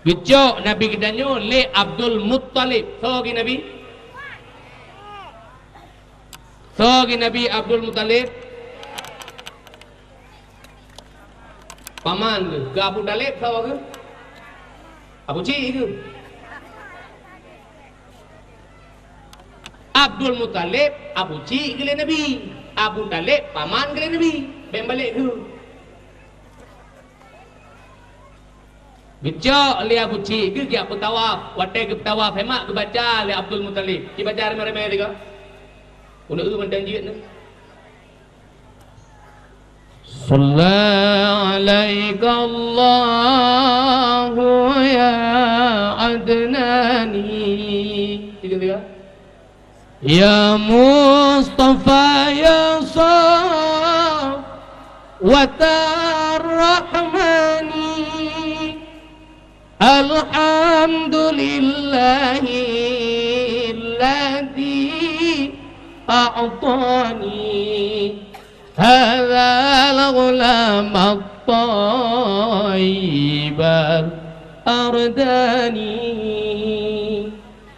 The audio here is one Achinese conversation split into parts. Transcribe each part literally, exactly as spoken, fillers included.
Geucok Nabi geutanyoe lé Abdul Muttalib. Soe geuh Nabi? Soe geuh Nabi Abdul Muttalib? Paman geuh. Keu Abu Thalib soe geuh? Abu Cik geuh. Abdul Muttalib, Abu Cik geuh lé Nabi. Abu Thalib, paman geuh lé Nabi. Bèk balek geuh. Geucok lé Abu Cik geuh geujak peutawaf. Watèe geupeutawaf, hai mak, geubaca lé Abdul Muttalib. Ci baca ramè-ramè sigoe. Ulôn eu mantong jeuet nyoe. Shalla 'alaika Allahu ya Adnani. Tiga, tiga. Ya Mustafa ya Safwatar Rahmani. Alhamdulillahilladzi a'tani hadzal ghulam at-thayyibal ardani.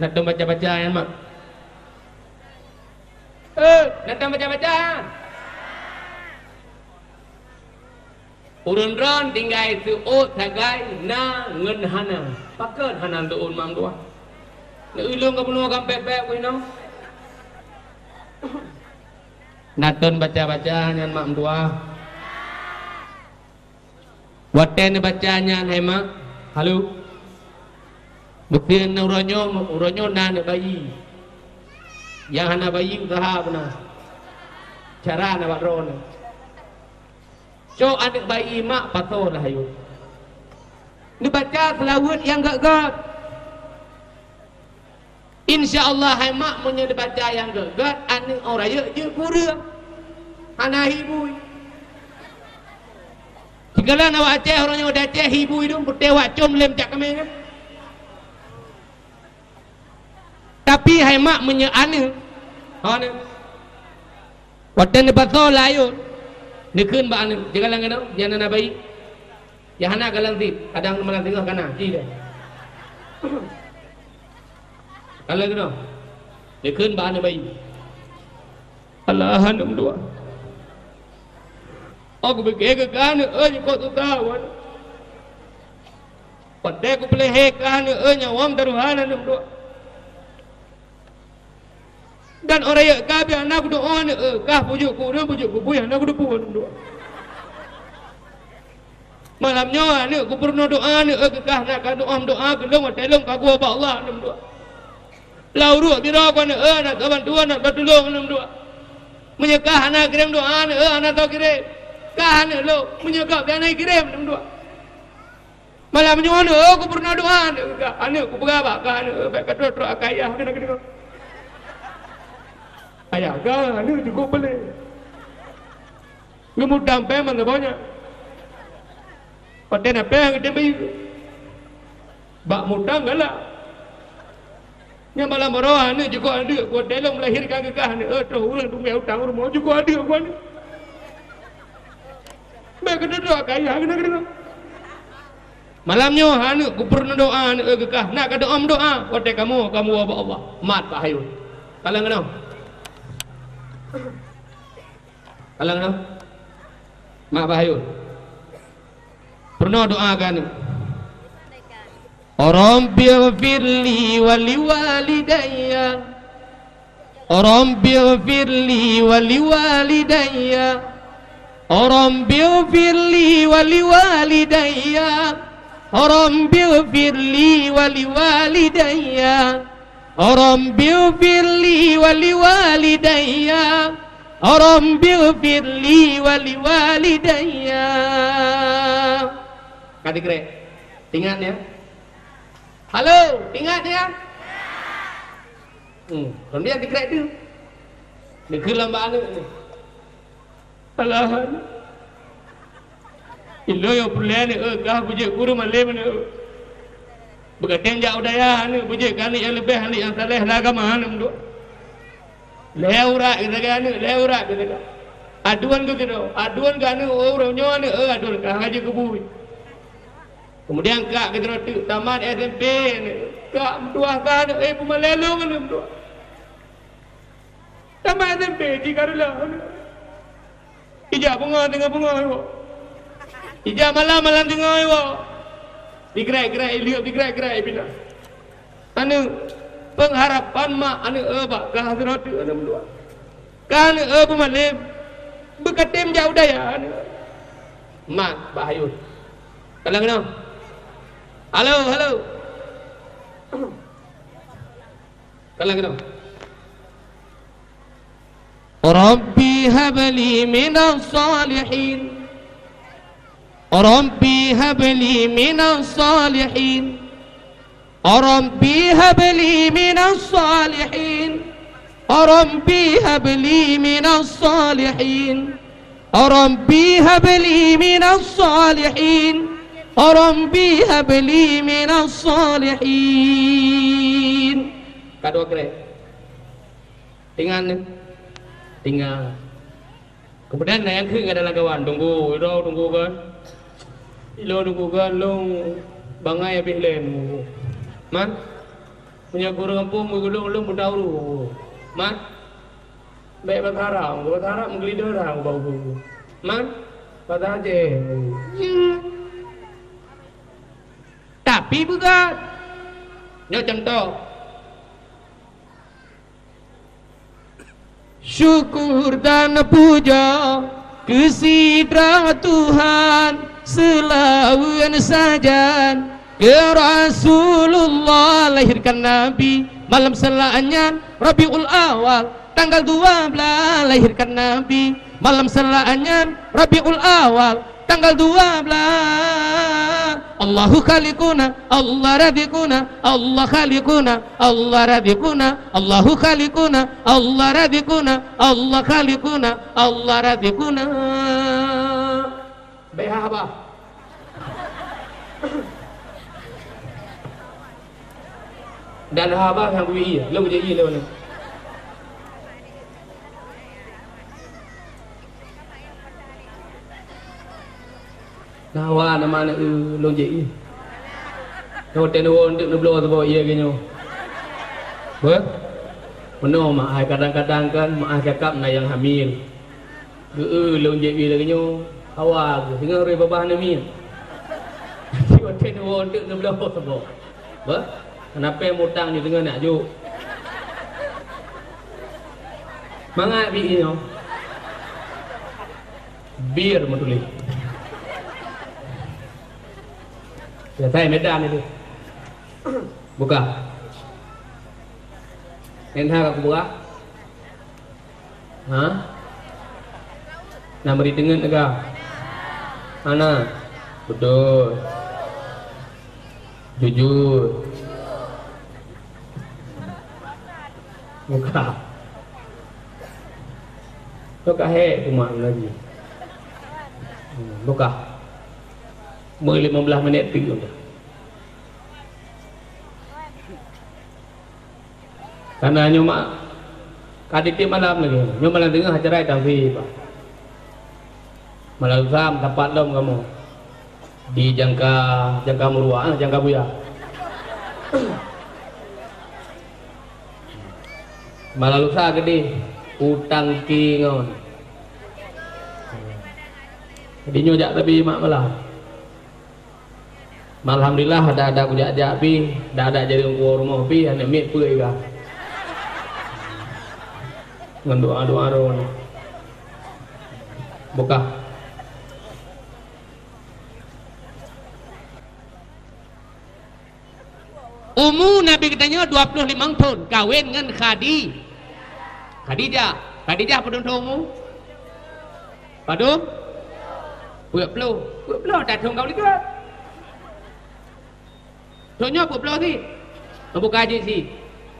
Nak dong baca-baca nyan, mak? Eh, nak dong baca-baca? Ureueng droen tinggai seuôt sagai na ngon hana. Pakon hana leuôn mak meutuah? Neuilôn ka bunoe gampék-pék beuh inoe. Na ton baca-baca nyan mak meutuah. Watèe neubaca nyan hai mak, halo. Meuteun uroe nyoe, uroe nyoe na aneuk bayi. Nyang hana bayi useuha beuna. Cara na bak droeneuh. Cok aneuk bayi mak pasoe lah ayô. Neubaca seulaweuet nyang gèt-gèt. Insya Allah hai mak, meunyoe neubaca nyang gèt-gèt, aneuk ôh rayeuk jeuet keu ureueng. Hana hibui. Sigohlom awak Aceh, uroe nyoe di Aceh hibui dum, putéh wak com lém cak keumeng. Tapi hai mak, meunyoe aneuk, ho aneuk. Watèe neupasoe lah ayô, neukheun bak aneuk, "Jaga lam keunoe, jangan hana bayi." Nyang hana galan sip, kadang malam singoh kana, ci deh. Galan keunoe, neukheun bak aneuk bayi. Alah, aneuk meutuah. Oh, kupike keu aneuk, eh, jikok tuta, wan. Watèe kupeuleuhe kah aneuk, eh, nyawöng taruhan aneuk meutuah. Dan ôh rayeuk kah bèk hana kudoa aneuk, eh, kah pujôk keu ureueng, pujôk keu bui, hana kuteupeu aneuk meutuah. Malam nyoe aneuk kupeurunoe doa aneuk, eh, keu kah na kadoa meudoa keu lôn watèe lôn ka geuwoe bak Allah aneuk meutuah. Lam uruek biroe kah aneuk, eh, na saban tuwan na batulông aneuk meutuah. Meunyoe kah hana kirém doa aneuk, eh, hana soe kirém. Kah aneuk lôn, meunyoe gob bèk hana kirém aneuk meutuah. Malam nyoe aneuk, oh, kupeurunoe doa aneuk kah. Aneuk kupeugah bak kah aneuk, bèk ka trok-trok akai ayah keunoe keudroe. Ayah kah aneuk jikok peulé. Geumutang pèng ban saboh nyan. Watèe na pèng geutem bayeue. Bak mutang galak. Nyan malam baroe aneuk jikok aneuk, watèe lôn meulahirkan keu kah aneuk, eh, troh ureueng teumè utang rumoh jikok aneuk keu aneuk. Bèk keuneuk doa kaya keuneuk keuneuk. Malam nyoe aneuk kupeurunoe doa aneuk, eh, keu kah, na kadoa meudoa, watèe kamoe, kamoe ubak Allah. Mat bak hayeu. Kalon keunoe. Kalon keunoe. Mat bak hayeu. Peurunoe doa keu aneuk. Rabbighfirli wa liwalidayya. Rabbighfirli wa liwalidayya. Rabbighfirli wa liwalidayya. Rabbighfirli wa liwalidayya. Rabbighfirli wa liwalidayya. Rabbighfirli wa liwalidayya. Ka dikrek. Ingat ya. Halo, ingat ya. Hmm, kon dia dikrek tu. Dikeue lom bak aneuk ni. Alahan. Ilôn nyang peureulèe aneuk, eh, kah beujeuet guru malém aneuk. Beugatém jak u dayah aneuk, beujeuet keu aneuk nyang leubeh, aneuk nyang saleh lam agama aneuk meuduek. Lhèe urat geusagai aneuk, lhèe urat geusagai. Aduen geuh keudroe, aduen geuh aneuk, oh, uroe nyoe aneuk, eh, aduen kah ka jeuet keu bui. Keumudian kak keudroe teuk tamat S M P, kak meutuah ka aneuk, eh, peumalée lôn aneuk meutuah. Tamat S M P di Karula aneuk. Ijak beungoh teungoh beungoh iwoe. Ijak malam, malam teungoh iwoe. Digrek-grek ileueb, digrek-grek ipinah. Aneuk, peungharapan mak aneuk, eh, bak kah sidroe teuk aneuk meutuah. Kah aneuk, eh, peumalém, beukatem jak u dayah aneuk. Mat, bak hayun. Kalon keunoe. Halo, halo. Kalon keunoe. Rabbi habli minas shalihin. Rabbi habli minas shalihin. Rabbi habli minas shalihin. Rabbi habli minas shalihin. Rabbi habli minas shalihin. Rabbi habli minas shalihin. Ka dua krek. Tingan ni. Tingan. Keumudian na nyang kheun keu dalam kawan, "Tunggu, ilôn tunggu kon. Ilôn tunggu kon, lôn bangai habéh lé tunggu." Man? Meunyoe ureueng gampông geulôn, lôn beutahu. Man? Bèk basa Arab, basa Arab meugeulidor that ubak ureueng. Man? Basa Aceh. Tapi beugat. Nyoe contoh. Syukur dan puja keu sidroe Tuhan, seulaweuen sajan keu Rasulullah, lahirkan Nabi malam seulak nyan Rabiul Awal, tanggal dua belas lahirkan Nabi malam seulak nyan Rabiul Awal, tanggal dua belas. Allahu khaliquna, Allah raziquna, Allah khaliquna, Allah raziquna, Allahu khaliquna, Allah raziquna, Allah khaliquna, Allah raziquna. Bèk haba. Dan haba nyang bui, lôn jadi lé. Nawa nama aneuk, eu, lôn jép ié. Nyoe teuh neuwoe eunteuk neubloe saboh ié geuh nyoe. Beuh? Meunoe meu'ah, kadang-kadang kan meu'ah cakap na nyang hamil. Geu-eu lôn jép ié lagèe nyoe, hawa geuh, singoh rhoi babah aneuk miet. Watèe neuwoe eunteuk neubloe saboh. Beuh? Keunapè mutang nyoe singoh nak jok? Mangat bit nyoe. Bir meutuléh. Ya, saya Medan itu. Buka. Nyan ha ka kubuka. Ha? Na meuri teungeut lé ka? Hana. Beutôi. Jujur. Buka. Buka hé, kumat lagi. Hmm, buka. Meu lima belas minit tu dah. Karena nyoe mak ka tiep malam lagi. Nyoe malam teungoh acara tamfi, Pak. Malam lusa meusapat lom kamoe. Di Jangka, Jangka Meuruak, ah, Jangka Buya. Malam lusa keudeh, utang ki ngon. Jadi nyoe jak tabi mak malam. Alhamdulillah, ada-ada kujak-jak pih, ada-ada jadi ungkuwoe rumoh pih, aneuk miet peue ka. Ngon doa-doa droe nyoe. Bukah. Umu Nabi geutanyoe dua ploh limong thon, kawen ngon Khadi-, Khadijah. Khadijah padum thon umu? Padum? Peuet ploh. Peuet ploh tathon ka likot. Thon nyoe peuet ploh cit. Buka jih cit.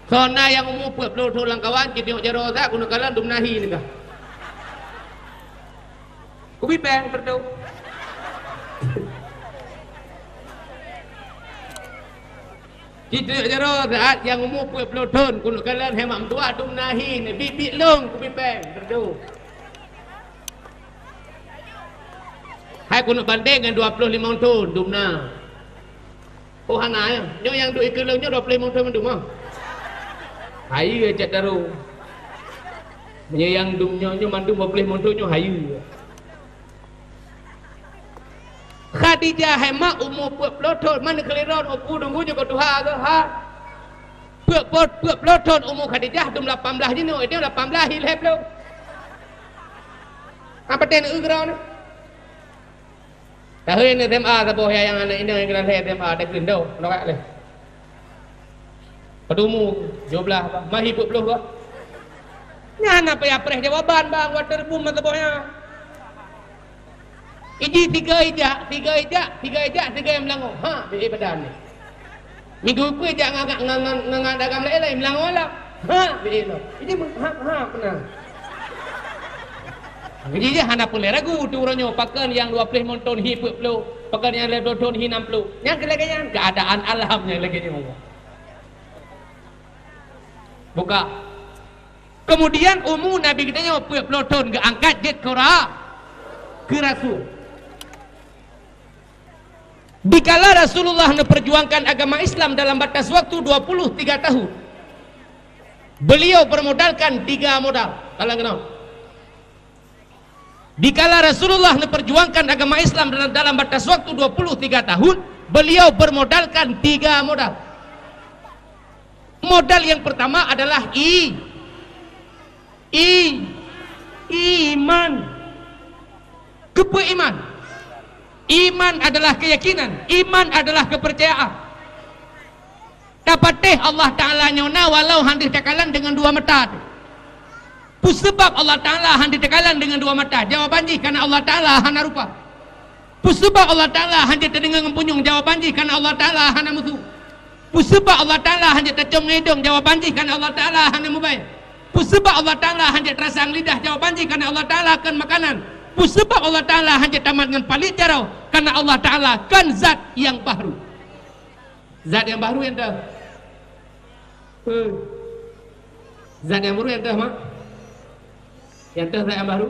Soe na nyang umu peuet ploh thon lam kawan, jiteunyok jaroe that, keuneuk kalon dum na hi nikah. Kubi péng teutu. Jiteunyok jaroe that nyang umu peuet ploh thon, keuneuk kalon hai mak meutuah dum na hi, biet-biet lôn kubi péng teutu. Hai keuneuk bandeng ngon dua ploh limong thon dum na. Oh, hana, ya. Nyoe nyang duek ikeue lôn nyoe dua ploh limong thon mandum, ah. Hayeue cit daru. Meunyoe nyang dum nyoe, nyoe mandum dua ploh limong thon nyoe hayeue. Khadijah hai mak umu peuet ploh thon, man keuliron upu deungon nyoe keu tuha geuh, ha. Peuet ploh, peuet ploh thon umu Khadijah, dum lapan blah jinoe, ideh lapan blah hi lhèe ploh. Apa ten eu keudroe nyoe? Tahun S M A saboh ya, nyang aneuk inong nyang keudroe S M A takheun do, nyoe leh. Padum umu, dua blah bah, mah hi peuet ploh bah. Nyan na payah preh jawaban bang, waterbom masa boh nyan. Iji tiga ijak, tiga ijak, tiga ijak, tiga nyang meulangö. Ha, bèk badan ni. Minggu keu ijak ngan, ngan, ngan, ngan, ngan dagam laén-laén meulangö lah. Ha, bèk lo. Iji meuhap-hap na. Jadi hana peureulèe ragu tu uroe nyoe, pakon nyang dua ploh limong thon hi peuet ploh, pakon nyang lhèe ploh thon hi nam ploh. Nyang keu lagèe nyan, keuadaan alam nyang lagèe nyoe. Buka. Kemudian umu Nabi geutanyoe peuet ploh thon geuangkat jeuet keu ra-, keu rasul. Dikala Rasulullah neuperjuangkan agama Islam dalam batas waktu dua puluh tiga tahun, beliau bermodalkan tiga modal. Kalian kenal? Dikala Rasulullah neuperjuangkan agama Islam dalam, dalam batas waktu dua puluh tiga tahun, beliau bermodalkan tiga modal. Modal yang pertama adalah i-, i-, iman. Keupeue iman? Iman adalah keyakinan, iman adalah kepercayaan. Tapatéh Allah Taala nyoe na walau han deuh takalon deungon dua mata teuh. Peue sabab Allah Taala han deuh takalon deungon dua mata? Jawaban jih karena Allah Taala hana rupa. Peue sabab Allah Taala han deuh tadeungoe ngon punyueng? Jawaban jih karena Allah Taala hana musu. Peue sabab Allah Taala han deuh tacom ngon idong? Jawaban jih karena Allah Taala hana mubai. Peue sabab Allah Taala han deuh tarasa ngon lidah? Jawaban jih karena Allah Taala kon makanan. Peue sabab Allah Taala han deuh tamat ngon palét jaroe? Karena Allah Taala kon zat nyang bahru. Zat nyang bahru nyang teuh. Hei. Zat nyang bahru nyang teuh, mak. Nyang teuh zat nyang bahru.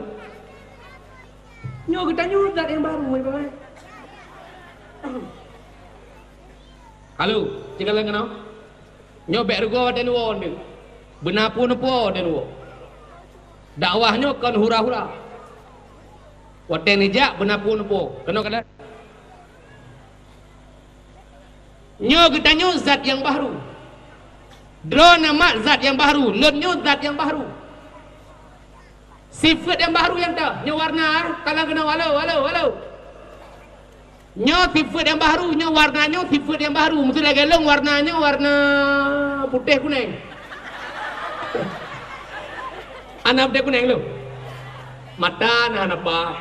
Nyoe geutanyoe zat nyang bahru, hai paman. Halo, cit kalon keunoe. Nyoe bèk rugoe watèe neuwoe nyoe. Beuna peue neuwoe watèe neuwoe. Dakwah nyoe kon hura-hura. Watèe neujak beuna peue neuwoe. Keunoe ka lheueh. Nyoe geutanyoe zat nyang bahru. Droeneuh mak zat nyang bahru, lôn nyoe zat nyang bahru. Sifeuet nyang bahru nyang teuh, nyoe warna, eh, ka lheueh keunoe, halo, halo, halo. Nyoe sifeuet nyang bahru, nyoe warna, nyoe sifeuet nyang bahru. Meuseu lagèe lôn warna nyoe warna putéh kunèng. Hana putéh kunèng lôn. Mata na hana paih.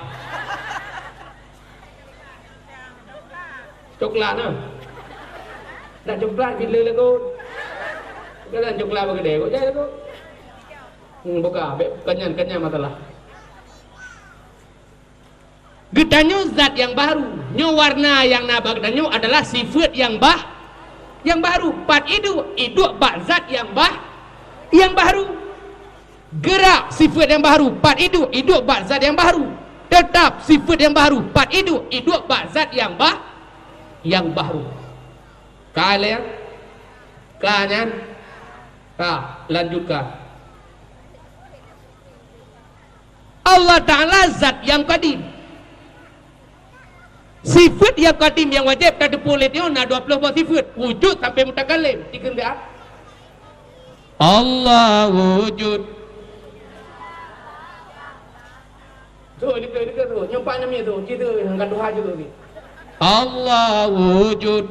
Coklat na. Dak coklat bila lagu. Bukan coklat bak keudè, kok jai lagu. Hmm, buka, bèk keunyan-keunyan masalah. Geutanyoe zat nyang bahru. Nyoe warna nyang na bak geutanyoe adalah sifeuet nyang bah-, nyang bahru. Pat iduek, iduek bak zat nyang bah-, nyang bahru. Geurak sifeuet nyang bahru, pat iduek, iduek bak zat nyang bahru. Teutap sifeuet nyang bahru, pat iduek, iduek bak zat nyang bah-, nyang bahru. Ka lheueh? Ka nyan? Ka, lanjutkan. Allah Taala zat nyang kadim. Sifeuet nyang kadim nyang wajéb tateupeue lé nyoe na dua ploh boh sifeuet, wujud sampai mutakallim. Dikeue beuat. Allah wujud. Tu, dikeue, dikeue tu. Nyoe pat namiet tu. Ci tu, nyang ka tuha ju tu. Allah wujud.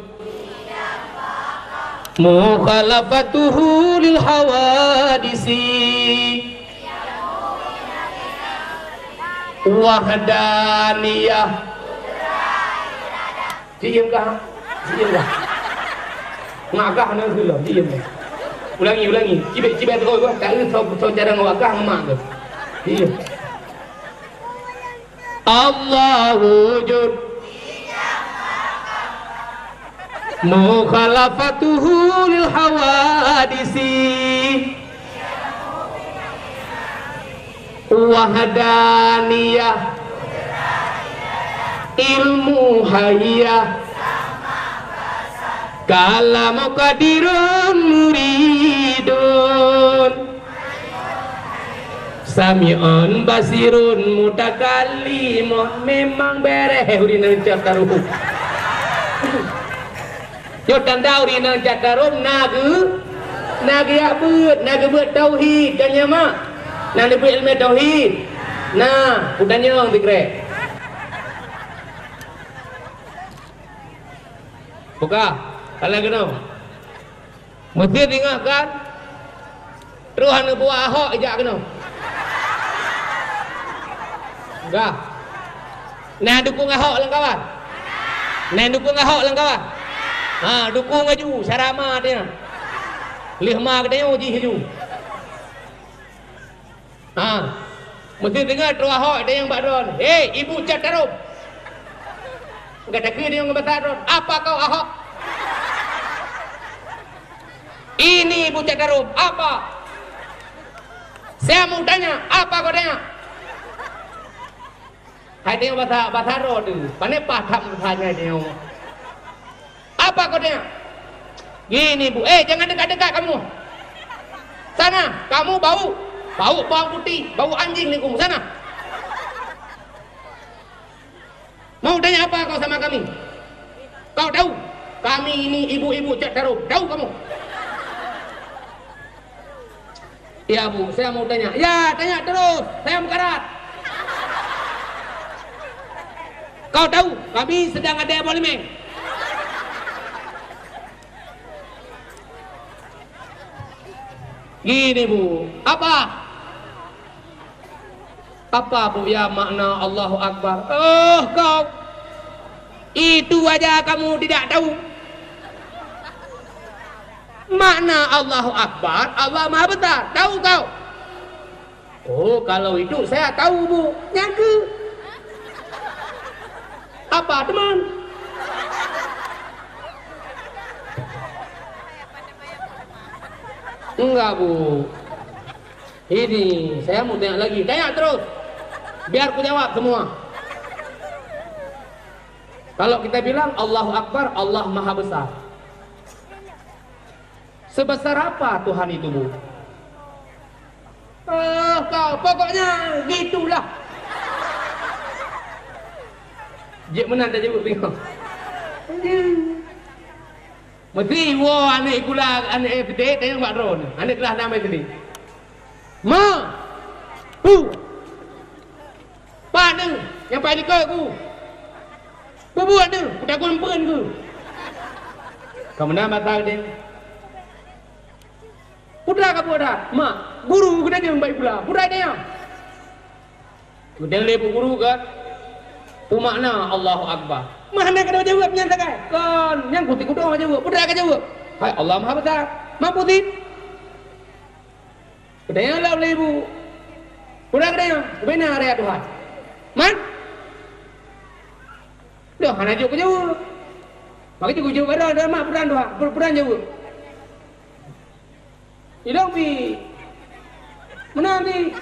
Mukhalafatuhu lil hawadisi. Wahdaniyah. Diem kah? Diem kah? Ngagah na geulom, diem. Ulangi, ulangi. Cibèk, cibèk terus bah. Tak ada so, so cara ngagah ngemak tu. Diem. Allah wujud. Mukhalafatuhu lil hawadisi. Wahdaniyah. Ilmu hayah. Kalam qadirun muridun, sami'un basirun mutakallimun. Memang bereh ureueng nyang cat taruh. Nyoe tanda ureueng nyang cat taruh na geu-, na geujak beuet, na geubeuet tauhid, kan nyan mak? Na neubeuet ileumèe tauhid. Nah, kutanyong sikrek. Buka, salah keunoe. Meusti ingat kan? Troh aneuk buah Ahok ijak keunoe. Gah. Na dukung Ahok lam kawan? Na dukung Ahok lam kawan? Ha, dukung laju, cara ma teuh. Lheuh ma geutanyoe jih laju. Ha. Meusti deungoe troh Ahok tanyong bak droe. "Hei, ibu cat tarom!" Gata kheun deungon bahasa droe, "Apa kau, Ahok?" "Ini ibu cat tarom, apa?" "Saya mau tanya, apa kau tanya?" Hai tanyong bahasa, bahasa droe tu. Pane paham bahasa nyan tanyong. "Apa kau tanya?" "Gini, Bu." "Eh, jangan dekat-dekat kamu. Sana, kamu bau, bau bawang putih, bau anjing di kamu. Sana." "Mau tanya apa kau sama kami? Kau tahu? Kami ini ibu-ibu cat tarom. Tahu kamu?" "Ya, Bu, saya mau tanya." "Ya, tanya terus. Saya meukarat." "Kau tahu, kami sedang ada boh limeng." "Gini, Bu." "Apa?" "Apa, Bu, ya makna Allahu Akbar?" "Oh, kau. Itu aja kamu tidak tahu. Makna Allahu Akbar, Allah Maha Besar. Tahu kau?" "Oh, kalau itu saya tahu, Bu." Nyan keuh. "Apa, teman?" "Enggak, Bu. Ini, saya mau tanya lagi." "Tanya terus. Biar ku jawab semua." Kalau kita bilang, "Allahu Akbar, Allah Maha Besar." Sebesar apa Tuhan itu, Bu? "Eh, kau, pokoknya gitulah." Jeuet meunan tajaweueb bingung. Meusti woe aneuk sikula, aneuk S D, tanyong bak droe. Aneuk kelas enam S D. "Ma! Pu! Pat neuh nyang paih likot ku? Peubuet neuh, kutagun peuen ku." Ka meunan masa geude. "Peue teuma kabuet that, Mak?" "Guru geutanyong bak sikula. Peue teuma?" Geutanyong lé bu guru kan, "Peue makna Allahu Akbar?" "Mah hana ka jaweueb nyan sagai." "Kon, nyan kutik kudoe jaweueb. Peue teuma kajaweueb?" "Hai Allah Maha Besar." "Mak peue cit?" Geutanyong lom lé ibu. "Peue teuma geutanyong?" "Ubena raya Tuhan." "Man?" Doh hana jok keu jaweueb. Maka jih kujok bak droe, "Mak, peue teuma Tuhan? Peue, peue teuma jaweueb?" Ilong pi. Meunan pi.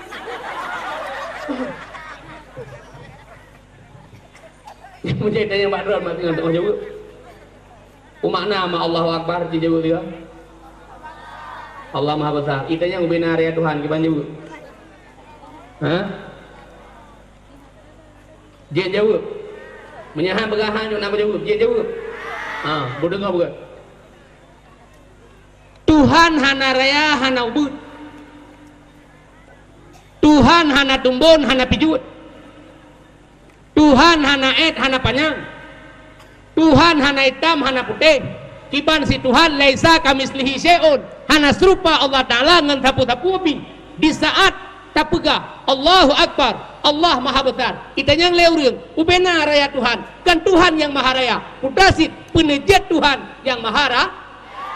Meunyoe tanyong bak droe, mak, ngon teungoh jaweueb. Peue makna ma Allahu Akbar jijaweueb dia? Allah Maha Besar. Itanyong ubena raya Tuhan, kiban jaweueb? Ha? Jeuet jaweueb. Meunyoe han peugah han, jok na jaweueb. Jeuet jaweueb. Ha, beudeungoe beugöt. Tuhan hana raya, hana ubeut. Tuhan hana tumbon, hana pijuet. Tuhan hana èt, hana panyang. Tuhan hana itam, hana putéh. Kiban si Tuhan, "Laisa kamitslihi syai'un." Hana seurupa Allah Taala ngon sapeue-sapeue pih. Di saat tapeugah, "Allahu Akbar, Allah Maha Besar," itanyong lé ureueng, "Ubena raya Tuhan?" Kan Tuhan nyang Maha Raya. Peue teuma cit peuneujeuet Tuhan nyang Maha Ra-,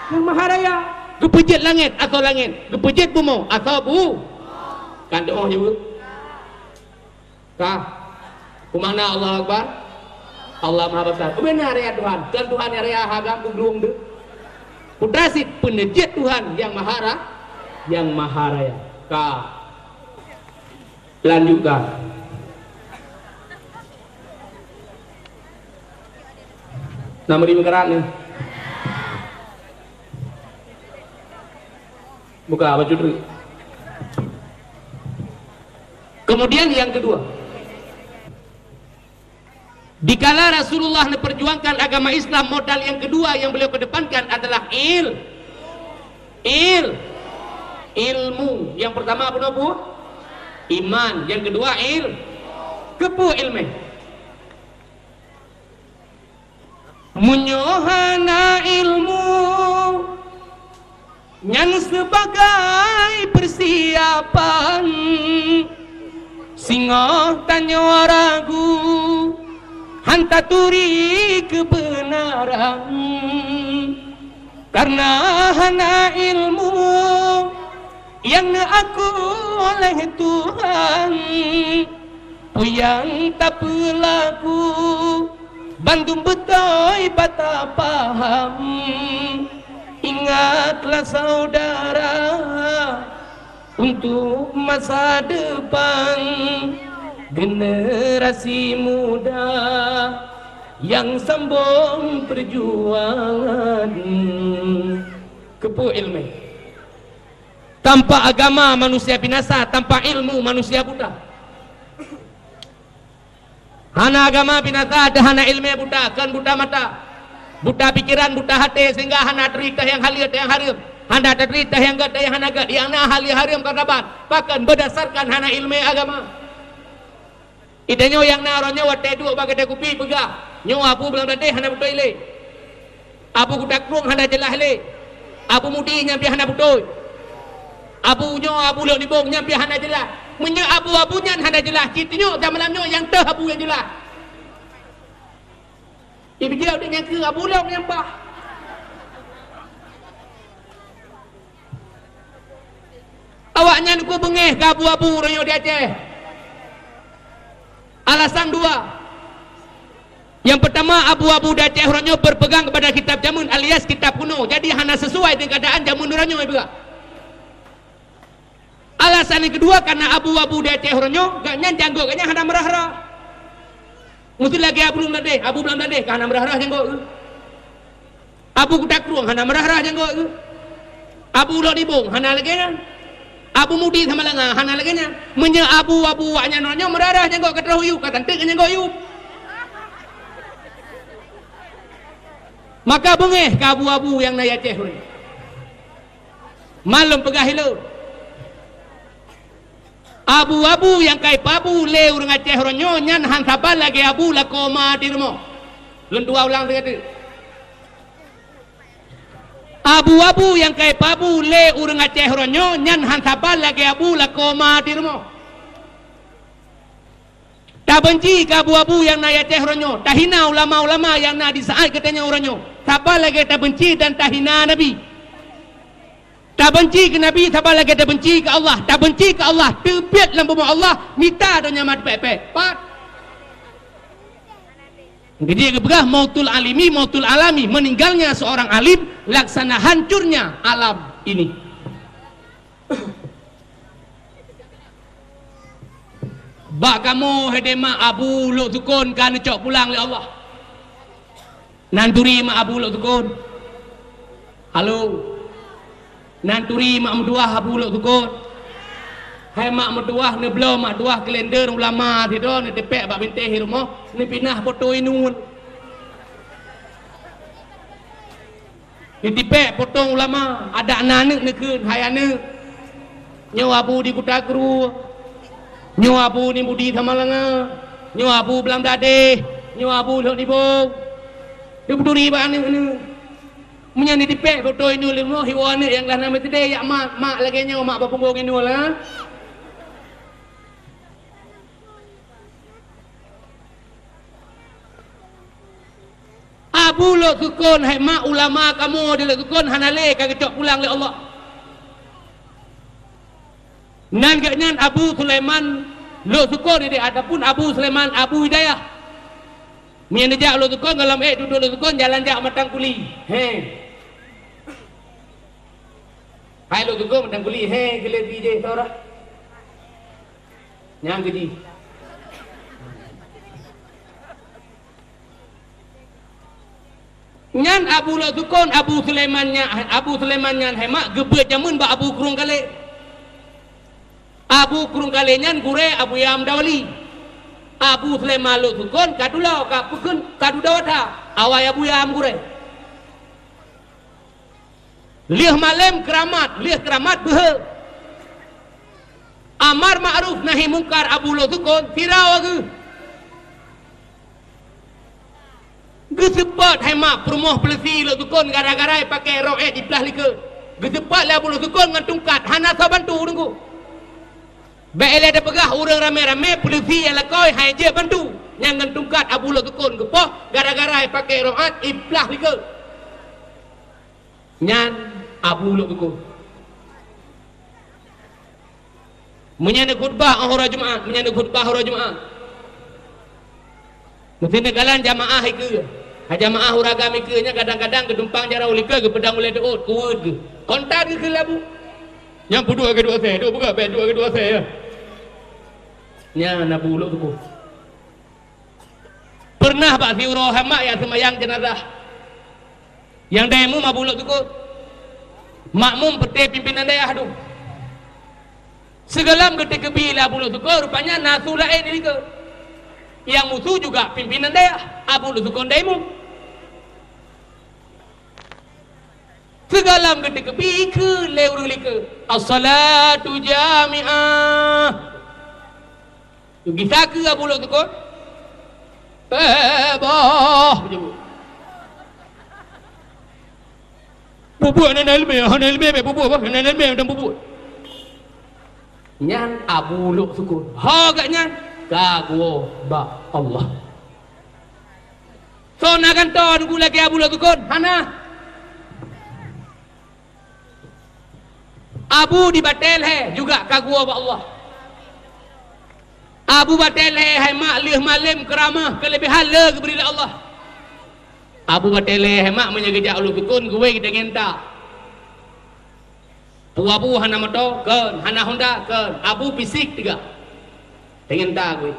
nyang Maha Raya. Geupeujeuet langèt asoe langèt, geupeujeuet bumoe asoe bu-, kan teungoh jaweueb. Ka. Peue makna Allahu Akbar? Allah Maha Besar. Ubena raya Tuhan. Kan Tuhan nyang raya hagam beugrueng deuh. Peue teuma cit peuneujeuet Tuhan nyang Maha Ra-, nyang Maha Raya. Ka. Lanjutkan. Na meuri meukarat nyoe. Buka baju dulu. Kemudian yang kedua, dikala Rasulullah memperjuangkan agama Islam, modal yang kedua yang beliau kedepankan adalah il-, il-, ilmu. Yang pertama apa, Bu? Iman. Yang kedua il-, keupeue ilmu. Meunyoe hana ilmu, nyan sibagai peusiapan. Singoh tanyoe ragu, han taturi keubeunaran. Kareuna hana ilmu nyang neuaku oleh Tuhan, peue nyang tapeulaku bandum beutôi bak tapaham. Ingatlah saudara, untuk masa depan generasi muda nyang sambong peujuangan. Keupeue iéleumé? Tanpa agama manusia binasa, tanpa ilmu manusia buta. Hana agama binasa, hana iéleumé buta, kon buta mata, buta pikiran, buta até, sehingga hana turi teuh nyang halal teuh nyang hareuem, hana turi teuh nyang gét teuh nyang hana gét, nyang na halal hareuem kon raban, pakon, berdasarkan hana iéleumé agama. Di tanyoe nyang na uroe nyoe watée duek bak keude kupi peugah, "Nyoe Abu Blang Bladeh hana beutôi lé. Abu Kuta Krueng hana jeulaih lé. Abu Mudi nyan pih hana beutôi. Abu nyoe, Abu Lhok Nibong nyan pih hana jeulaih." Meunyoe abu-abu nyan hana jeulaih, ci tanyoe dan malam nyoe nyang teuh abu nyang jeulaih. Ibeujeuet udeb nyang keu abu lom nyang paih. Awaknyan ku beungéh keu abu-abu uroe nyoe di Aceh. Alasan dua. Nyang peutama, abu-abu di Aceh uroe nyoe berpegang kepada kitab jameun alias kitab kuno, jadi hana sesuai dengan keadaan jameun uroe nyoe, ibeugah. Alasan nyang keudua, karena abu-abu di Aceh uroe nyoe, gobnyan janggôt gobnyan hana meurah-rah. Meusti lagée Abu Blang Bladeh, Abu Blang Bladeh ka hana meurah-rah janggôt geuh. Abu Kuta Krueng hana meurah-rah janggôt geuh. Abu Lhok Nibong hana lagée nyan. Abu Mudi Samalanga hana lagée nyan. Meunyoe abu-abu awaknyan uroe nyoe meurah-rah janggôt ka troh u yup, ka tanteuk nyan janggôt yup. Maka beungéh keu abu-abu nyang na di Aceh uroe nyoe. Malom peugah ilôn. Abu-abu nyang ka ipeuabu lé ureuëng Aceh uroe nyoe nyan hana saban lagée abu lakoe ma di rumoh. Lôn dua ulang sigoe teuk. Abu-abu nyang ka ipeuabu lé ureuëng Aceh uroe nyoe nyan hana saban lagée abu lakoe ma di rumoh. Tabeunci keu abu-abu nyang na di Aceh uroe nyoe, tahina ulama-ulama nyang na di saát geutanyoe uroe nyoe, saban lagée tabeunci dan tahina Nabi. Tabeunci keu Nabi saban lagée tabeunci keu Allah, tabeunci keu Allah, teubiet lam bumoe Allah, mita donya mat pek-pek. Pat. Jadi geupeugah mautul alimi, mautul alami, meninggalnya seorang alim, laksana hancurnya alam ini. Bak kamoe hai deh mak, Abu Lhok Sukon ka neucok pulang lé Allah. Nan turi mak Abu Lhok Sukon? Halo. Nan turi mak meutuwah Abu Lhok Sukon? Hai mak meutuwah, neubloe mak tuwah kalender ulama sidroe, neutipék bak bintéh rumoh, neupinah poto inul. Neutipék poto ulama, adak na aneuk neukheun, "Hai aneuk, nyoe Abu di Kuta Krueng, nyoe Abu di Mudi Samalanga, nyoe Abu Blang Bladeh, nyoe Abu Lhok Nibong." Neuputuri bak aneuk-aneuk. Meunyoe neutipék poto inul lé rumoh, iwoe aneuk nyang glah na meuteudeh, "Yak mak, mak lagée nyoe mak bak punggong inul, ha?" Abu Lhok Sukon, hai mak, ulama kamoe di Lhok Sukon hana lé, ka geucok pulang lé Allah. Nan geuh nyan Abu Sulaiman Lhok Sukon, ataupun Abu Sulaiman Abu Hidayah. Meunyoe neujak Lhok Sukon, gohlom ék dudoe Lhok Sukon, jalan jak Matang Kuli. He. Hai Lhok Sukon Matang Kuli, he, geuleubi jih torah. Nyang keujih. Nyan Abu Lhoksukon, Abu Sulaiman nyan, Abu Sulaiman nyan hai mak geubeuet jameun bak Abu Krueng Kalé. Abu Krueng Kalé nyan gurée Abuya Hamdawali. Abu Sulaiman Lhoksukon ka tulo, ka peukheun, ka dudoe that, awai Abuya meugurée. Lheueh malém keuramat, lheueh keuramat beuhe. Amar makruf nahi mungkar Abu Lhoksukon, sidroe geuh. Geuseupôt hai mak peurumoh peuleusi Lhoksukon gara-gara pake rok ék jiplah likot. Geuseupôt lé Abu Lhoksukon ngon tungkat, hana soe bantu Teungku. Bék ilée tapeugah ureuëng ramé-ramé peuleusi nyang lakoe hai jeuet bantu. Nyang ngon tungkat Abu Lhoksukon geupoh gara-gara pake rok ék jiplah likot. Nyan Abu Lhoksukon. Meunyan khutbah uroe Jumat, meunyan khutbah uroe Jumat. Meusti neukalon jamaah ikeue. Ha jamaah uragam ikeue nyan kadang-kadang geutumpang jaroe likot geupeudong ulée deuôt, kuweuet geuh. Kontan geuh keu labu. Nyang peuduek keu dua asée, dua peugah bèk dua keu dua asée ya. Nyan Abu Lhoksukon. Peureunah bak siuroe hai mak nyang seumayang jeunazah. Nyang dayah imum Abu Lhoksukon. Makmum peuté pimpinan dayah tu. Sigohlom geuteukeubie lé Abu Lhoksukon, rupanya na su laén di likot. Nyang musu juga pimpinan dayah, Abu Lhoksukon dayah imum. Sigohlom geuteukeubie keu lé ureuëng likot. As-salatu jami'ah. Gisa keu Abu Lhoksukon. Eh, boh. Bubuet hana ileumèe, hana ileumèe, bubuet boh, hana ileumèe dan bubuet. Nyan Abu Lhoksukon. Ho geuh nyan ka geuwoe bak Allah. Soe na gantoe Teungku lagèe Abu Lhoksukon? Hana. Abu di batée lhèe juga ka geuwoe bak Allah. Abu batée lhèe hai mak lheueh malém keuramah keuleubehan le geubri lé Allah. Abu batée lhèe hai mak meunyoe geujak u Lhoksukon geuwei deungon ta. Peue Abu hana moto? Kon. Hana honda? Kon. Abu pisik teuga. Deungon ta geuwei.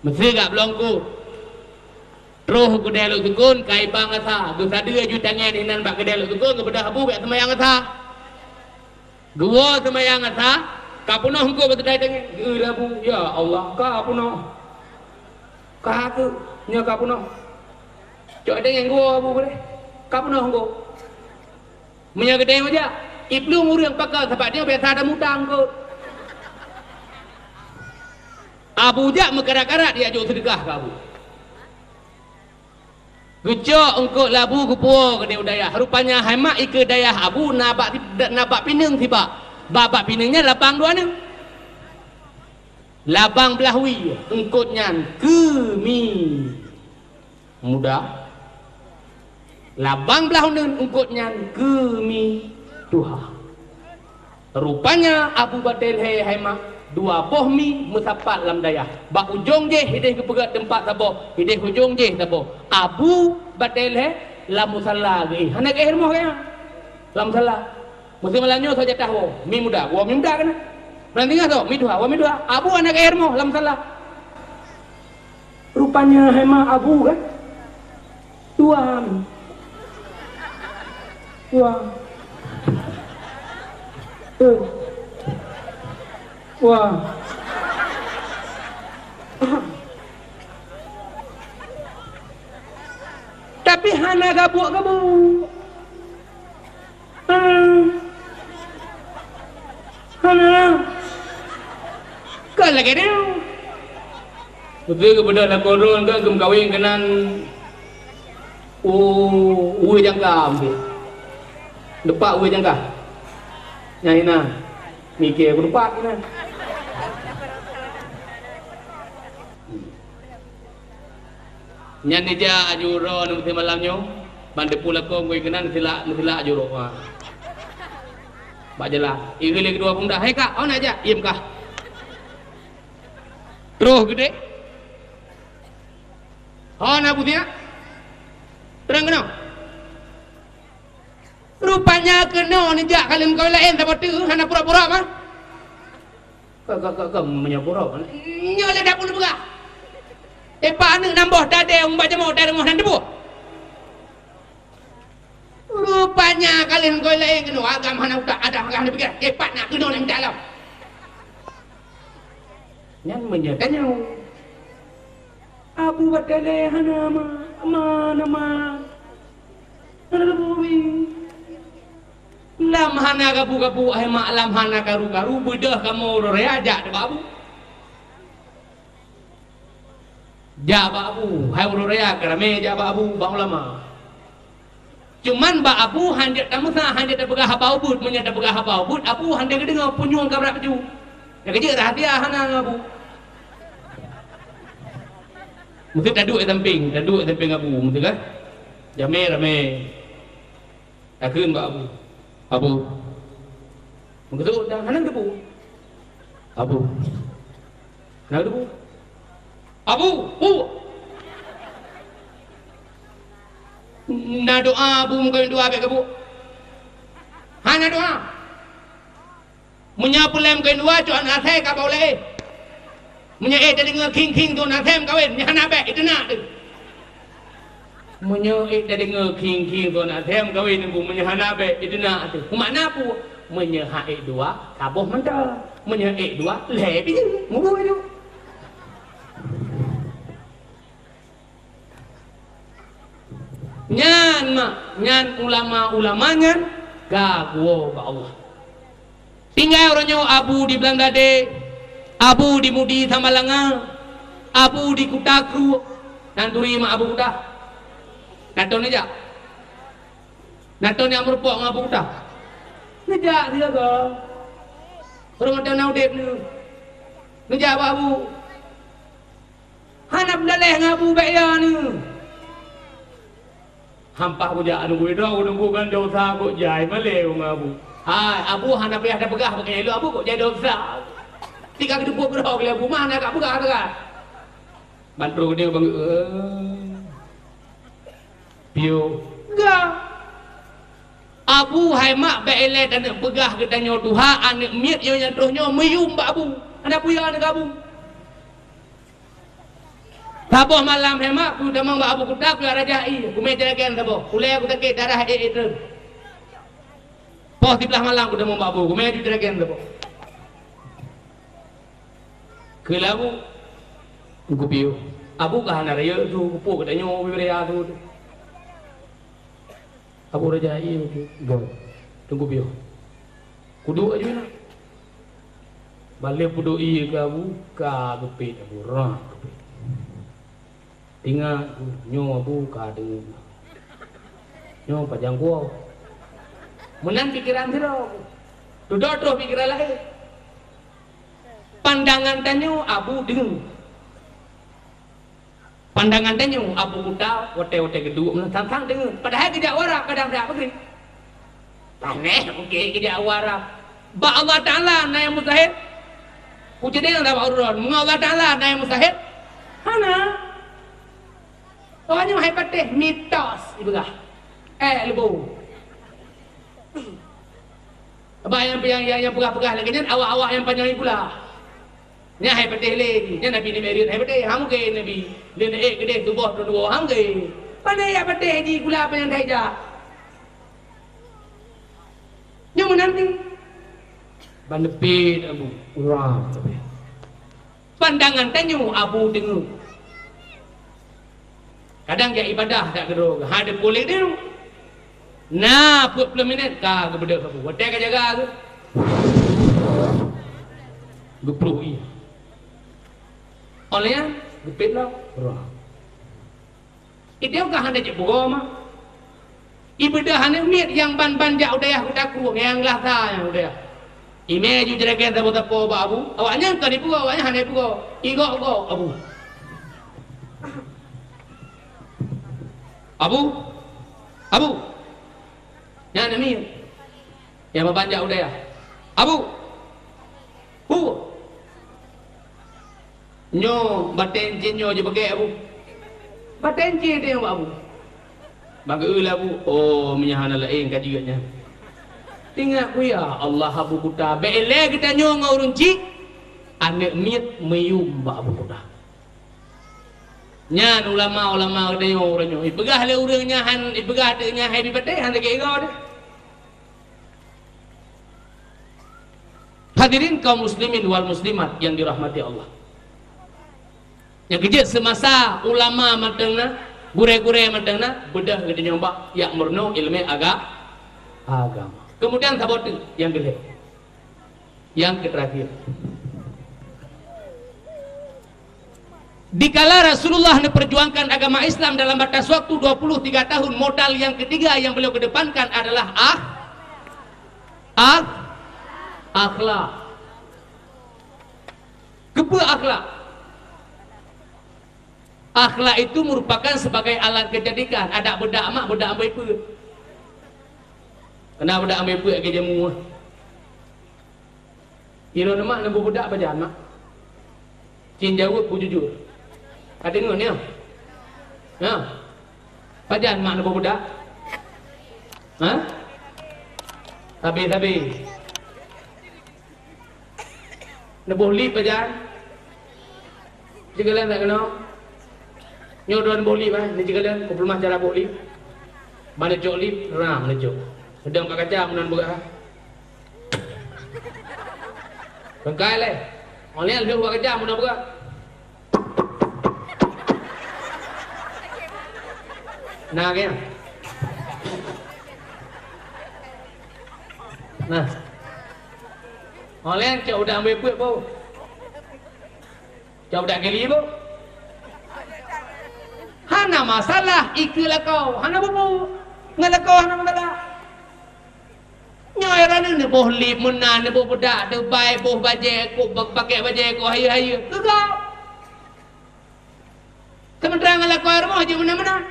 Meuseue gak blong ku. Troh keudè Lhoksukon, ka iba ngon sa. Geusadeue aju tangieng inan bak keudè Lhoksukon, geubeudôh Abu bèk seumayang ngon sa. Geuwoe seumayang ngon sa, ka peunoh eungkôt bak keudè tangieng. Geulah Abu, "Ya Allah, ka peunoh." "Ka keuh, nyoe ka peunoh." Cok tangieng geuwoe Abu keudè. Ka peunoh eungkôt. Meunyoe geutanyoe jak, i plueng ureueng pakon sabab nyoe biasa ada mutang kot. Abu jak meukarat-karat jak jok seudeukah keu Abu. Geucok eungkôt lé Abu geupuwoe keudéh u dayah. Rupanya hai mak ikeue dayah Abu na bak, na bak pineung sibak. Bak, bak pineung nyan labang dua nyoe. Labang blah wie, eungkôt nyan keu mi muda. Labang blah uneun eungkôt nyan keu mi tuha. Rupanya Abu Batée Lhée hai mak, dua boh mi meusapat lam dayah. Bak ujong jéh idéh geupeugét teumpat saboh, idéh ujong jéh saboh. Abu Batée Lhée lam musala geuéh. Hana geuéh rumoh geuh nyan. Lam musala. Meuseu malam nyoe soe jatah woe, mi muda, woe mi muda keunan. Meunang teungoh soe, mi tuha, woe mi tuha. Abu hana geuéh rumoh lam musala. Rupanya hai mak Abu kan? Dua mi. Dua. Eh. Dua. Tapi hana gabuk-gabuk. Hmm. Hana. Kon lagèe nyoe. Beutôi geubeudôh lakoe droe kan geumeukawen keunan u, ureueng jangka mungken. Depak ureueng jangka. Nyan inan. Miké keudupat inan. Nyan ija aju uroe neumeusé malam nyoe, ban teupeu lakoe ngui keunan silak, meusilak aju uroe. Ha. Bak jalan. Ieu lé keudua peumuda, "Hai kak, oh na jak?" "Iem kah." Troh geude. "Ho na busiak?" "Trang keunoe." Rupanya keunoe neujak ka lheueh meukawen laén saboh teuk, hana pura-pura mah. Ka, ka, ka, ka, meunyoe pura. Nyoe lé dapur neupeugah. Teumpat aneuk nam boh tadée umbak jamoe tadeungoe nan teuboh. Panya kali ngon laén keunoe agam hana utak, adak hana piké, cepat nak keunoe nak minta lom. Nyan meunyoe tanyoe. Abu batée lé hana ma, ma, na ma. Hana leumo mi. Lam hana gabu-gabu, hai mak, lam hana karu-karu, beudôh kamoe uroe raya jak bak abu. Jak bak abu, hai uroe raya ka ramé jak bak abu, bak ulama. Cuman bak abu hanjeuet tameusa, hanjeuet tapeugah haba ubit, meunyoe tapeugah haba ubit, abu hana geudeungoe punyueng ka brat baju. Nyang keujeuet rahsia hana ngon abu. Meusti taduek sampéng, taduek sampéng abu, meusti kan? Jamé ramé. Takheun bak abu. Abu. Meukeusut dah, hana geuteupeue. Abu. Hana geuteupeue. Abu, bu. Na doa abu meukeuen dua bék geubuk. Hana doa. Meunyoe peulém keu dua, cok aneuk asèe ka bak ulèe. Meunyoe ék tadeungoe khieng-khieng tu aneuk asèe meukawen, meunyoe hana bèk, iteunak teuh. Meunyoe ék tadeungoe khieng-khieng tu aneuk asèe meukawen, meunyoe hana bèk, iteunak teuh. Meumakna peue? Meunyoe han ék dua, saboh mantong. Meunyoe ék dua, lhèe pih jeuet. Mubuih tu. Nyan mak, nyan ulama-ulama nyan ka geuwoe bak Allah. Tinggai uroe nyoe abu di Blang Dade, abu di Mudi Samalanga, abu di Kuta Krueng, nan turi mak abu Kuta. Naton neujak. Naton nyang meurumpok ngon abu Kuta. Neujak sigoe. Ureueng mantong na udép nyoe. Neujak bak abu. Hana peudaleh ngon abu bèk ya nyoe. Hampah kujak nunggu droe, nunggu ngon dosa kok jai malèe ngon abu. Hai, abu hana payah tapeugah bak nyan lôn, abu kok jai dosa. Tika geuteupeue droe lé abu, mah hana ka peugah teuka. Ban troh geutanyoe bang, eh. Piôh. Ga. Abu hai mak bèk ilèe taneuk peugah geutanyoe tuha, aneuk miet nyoe nyang troh nyoe meuyum bak abu. Hana peue ya ngon abu. Saboh malam hai mak, kutamong bak abu Kuta, kujak rajah ié, kumè jeuregan saboh. Ulèe kusakét darah ék itreun. Poh siblaih malam kutamong bak abu, kumè jeuregan saboh. Kheun lé abu, kupiôh. Abu ka hana rayeuk su, kupeue geutanyoe ubé raya su. Abu rajah ié, go. Teungku piôh. Kuduek aju na. Ban lheueh peuduek ié keu abu, ka geupét abu, rah geupét. Ingat, nyoe abu ka deungoe. Nyoe pajang kuwoe. Meunan pikeran sidroe. Dudoe troh pikeran laén. Pandangan tanyoe abu deungoe. Pandangan tanyoe abu Kuta watèe-watèe geuduek meunan sang-sang deungoe. Padahai geujak u Arab kadang siat maghrib. Panéh mungken geujak u Arab. Bak Allah Taala na nyang mustahil? Kuceudeng dah bak uroe nyoe, meungon Allah Taala na nyang mustahil? Hana. Awak nyoe hai patéh mitos ipeugah. Eh, leubeh. Bah nyang, nyang, nyang, nyang peugah-peugah lagèe nyan, awak-awak nyang panyang pula. Nyan hai patéh lé, nyan Nabi Nuh Mi'raj hai patéh, ha mungken Nabi. Lé na ék keudeh tuboh droe dua, ha mungken. Pandai ya patéh ji gula panyang thai jak. Nyoe meunan ni. Ban neupit abu, urang sabe. Pandangan tanyoe abu deungoe. Kadang jak ibadah dak keudroe, ha deungoe lé deungoe. Na peuet ploh minét ka geubeudôh abu. Watèe ka jaga geuh. Geupluh ié. Óh lheueh nyan, geupét lom, roh. Idéh ka hana jeuet peugoe mah. Ibeudôh aneuk miet nyang ban-ban jak u dayah Kuta Krueng nyang lasa nyang u dayah. Imè ju jeuregan sapo-sapo bak abu, awaknyan ka jipeugoe, awaknyan hana jipeugoe. Igok-gok abu. Abu, abu. Nyan aneuk miet. Nyang ban-ban jak u dayah. Abu. Hu. Nyoe batèe cit nyoe jipakèk abu. Batèe cit teuh bak abu. Bak geueu lé abu, oh, meunyo hana laén ka jeuet nyan. Ingat ku ya Allah abu Kuta, bèk ilèe geutanyoe ngon ureueng chik, aneuk miet meuyum bak abu Kuta. Nyan ulama-ulama geutanyoe uroe nyoe. Ipeugah lé ureueng nyan han, ipeugah teuk nyan hai bi batèe, han sakét igoe deh. Hadirin kaum muslimin wal muslimat yang dirahmati Allah. Nyang keujeuet, semasa ulama mantong na, gurée-gurée mantong na, beudôh geutanyoe bak jak meurunoe ileumé aga-, agama. Kemudian saboh teuk nyang keulhée. Nyang keuterakhir. Dikala Rasulullah neuperjuangkan agama Islam dalam batas waktu dua puluh tiga tahun, modal nyang keutiga nyang beliau kedepankan adalah akh-, akh-, akhlak. Keupeue akhlak? Akhlak itu merupakan sebagai alat kecantikan. Adak beudak mak, beudak amboi peuet. Keunan beudak amboi peuet lagée jameun. Droeneuh mak neuboh beudak pajan mak? Cit jaweueb beujujur. Ka deungoe nyoe? Nyoe. Pajan mak neuboh beudak? Ha? Sabe-sabe. Neuboh lip pajan? Sigohlom that keunoe. Nyoe droe neuboh lip, eh, neusigohlom, kupeuleumah cara boh lip. Ban neucok lip, ram neucok. Neudong bak kaca meunan beurah. Bengkai lé. Online lheueh bak kaca meunan beurah. Nah, kaya. Nah. Online cok udah ambil peuet, boh. Cok udah geli, boh. Hana masalah, ikeu lakoe. Hana bubu. Ngon lakoe hana masalah. Nyoe droeneuh neuboh lip meunan, neuboh beudak, teubai, boh bajée, kok ba-, pakèk bajée, kok hayeue-hayeue. Keu gob. Sementara ngon lakoe rumoh jeuet meunan-meunan.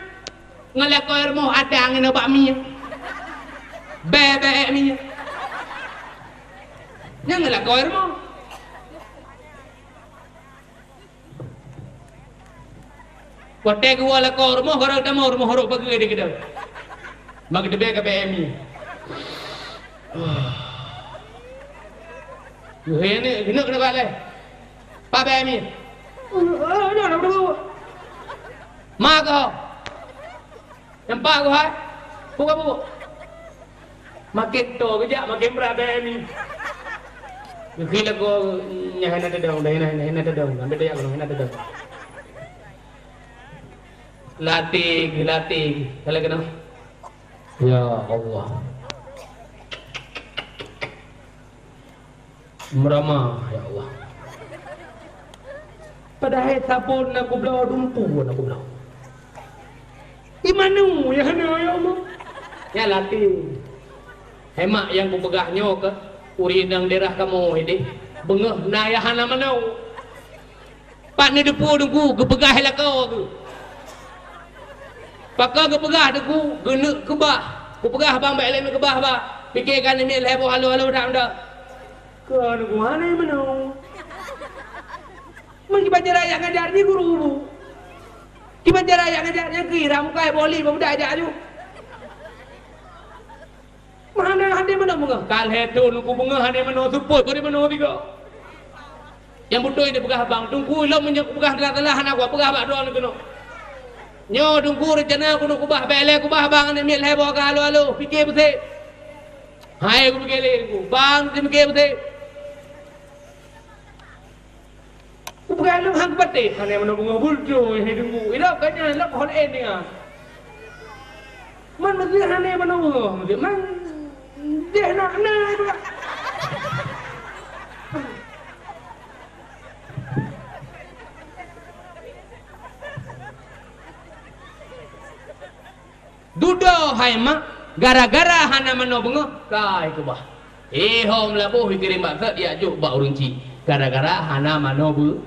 Ngon lakoe rumoh ada angén bak mie. Bèe-bèe mie. Nyan ngon lakoe rumoh. Watèe geuwoe lakoe rumoh, garo tamong rumoh rhot pageue di keudè. Bak geuteubiet ka bèe mie. Geuhôi ni, geuneuk keuneuk bak lé. Pat bèe mie? Ma keuh. Nampak keuh hai? Buka buku. Makin to geujak, makin brat bèe mie. Geukheun lagoe nyan hana tadong, dah hana, hana tadong. Ambil dayak keunoe, hana tadong. Latih, latih. Kalau keunoe. Ya Allah. Meurama, ya Allah. Padahai sabon na kubloe, dumpeue na kubloe. Imanu, ya hana, ya Allah. Ya latih. Hemat nyang kupeugah nyoe keuh, ureueng inong daerah kamoe ideh, beungoh na nyang hana manoe. Pat neuteupeue Teungku geupeugah lakoe geuh. Pakon geupeugah Teungku, geuneuk keubah. Kupeugah bang bèk lé neukeubah bah. Pike ka neumit lhèe boh halo-halo that meunan. Kon Teungku hana meunoe. Meukiban cara jak ngajar jih guru bu. Kiban cara jak ngajar nyan kira mukai boh li beudak jak aju. Meuhana hana meunoe beungoh. Ka lhèe thon Teungku beungoh hana meunoe, seupôt bari meunoe tiga. Nyang beutôi neupeugah bang, Teungku lom meunyoe kupeugah teulah-teulah hana kupeugah bak droeneuh keunoe. Nyoe Teungku reuncana keuneuk kubah, bèk lé kubah bang, aneuk miet lhèe boh ka halo-halo, pike beusèt. Hai kupike lé Teungku, bang sipike beusèt. Kupeugah lom han kupatéh, hana meunoe beungoh bulto, hai Teungku. Ilok ka nyan, lok hol en nia. Man meuseuh hana meunoe beungoh, meuseuh man deh nak na. Dudoe hai mak, gara-gara hana manoe beungoh, kai keubah. Ihom laboh ikirém bak sat, ijak jok bak ureueng chik, gara-gara hana manoe beu-,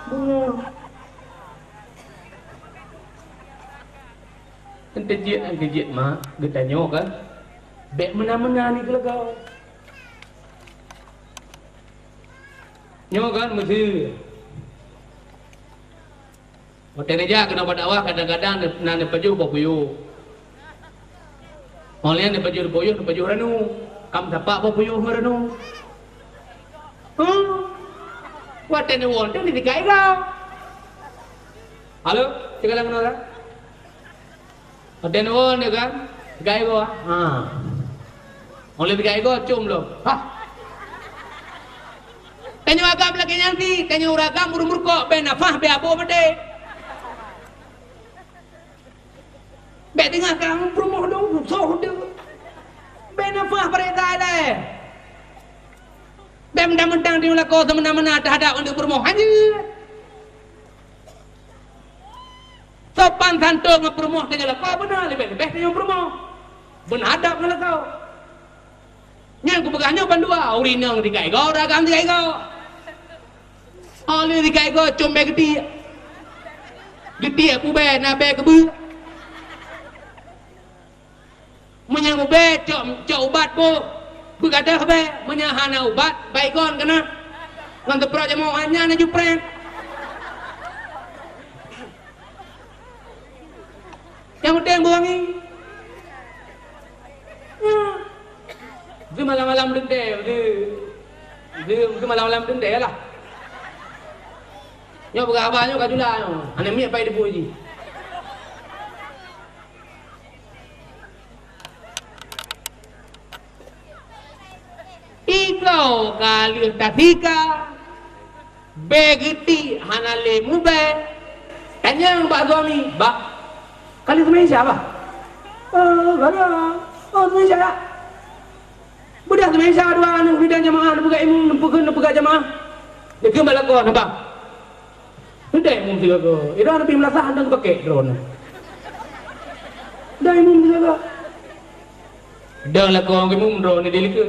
beungoh. Enteujeuet, enteujeuet mak, geutanyoe kan, bèk meunan-meunan ni geulagau. Nyoe kan meuseuh. Watèe neujak keunoe bak dakwah, kadang-kadang na neupajoh boh puyôh. Óh lheueh neupajoh boh puyôh, neupajoh ranup. Kam sapak boh puyôh ngon ranup. Huh? Watèe neuwoe, teuh neusikai goe. Halo, sigohlom keunoe kan? Watèe neuwoe nyoe kan, sikai goe. Ha. Óh lheueh sikai goe, com lom. Hah. Tanyoe agam lagèe nyan cit, tanyoe ureueng agam ureueng meurukok, bèk nafah, bèk abôh maté. Bèk teungoh ka peurumoh dong, soh deuh. Bèk nafah paré ilèe. Bèk meuntang-meuntang tanyoe lakoe seumeunan-meunan teuhadap aneuëk peurumoh. Hanjeuet. Sopan santôn ngon peurumoh tanyoe lakoe beuna, leubeh-leubeh tanyoe peurumoh. Beuna adab ngon lakoe. Nyan kupeugah nyoe bandua, ureueng inong tinggai goe, ureueng agam tinggai goe. Óh lheueh tinggai goe, com bèe geutiek. Geutiek peue bèe, na bèe keubeue. Meunyoe mubèe, cok, cok ubat boh. Beugadôh bèe, meunyoe hana ubat, baygon keunan. Ngon teuprot jamoe nyan laju prèt. Nyang penting beuwangi. Nyan. Di malam-malam dendam, di, di, di malam-malam dendam lah. Nyoe peugah haba nyoe ka jula nyoe. Aneuk miet pai debu jih. Igoe ka lheueh tasika, bèe geutiek hana lé mubèe. Tanyong bak suami, "Bah, ka lheueh seumayang Isya, Bah?" "Oh, ka lheueh. Oh, seumayang Isya, ya?" Beudôh seumayang Isya dua aneuk bidan jamaah, neupeugah imum, neupeugah, neupeugah jamaah. Dikeue bak lakoe, "Bah, neuda imum sigoe." Ira neubi meulasah, hana geupakèk droeneuh. Da imum sigoe. Dang lakoe ngon imum droeneuh di likot.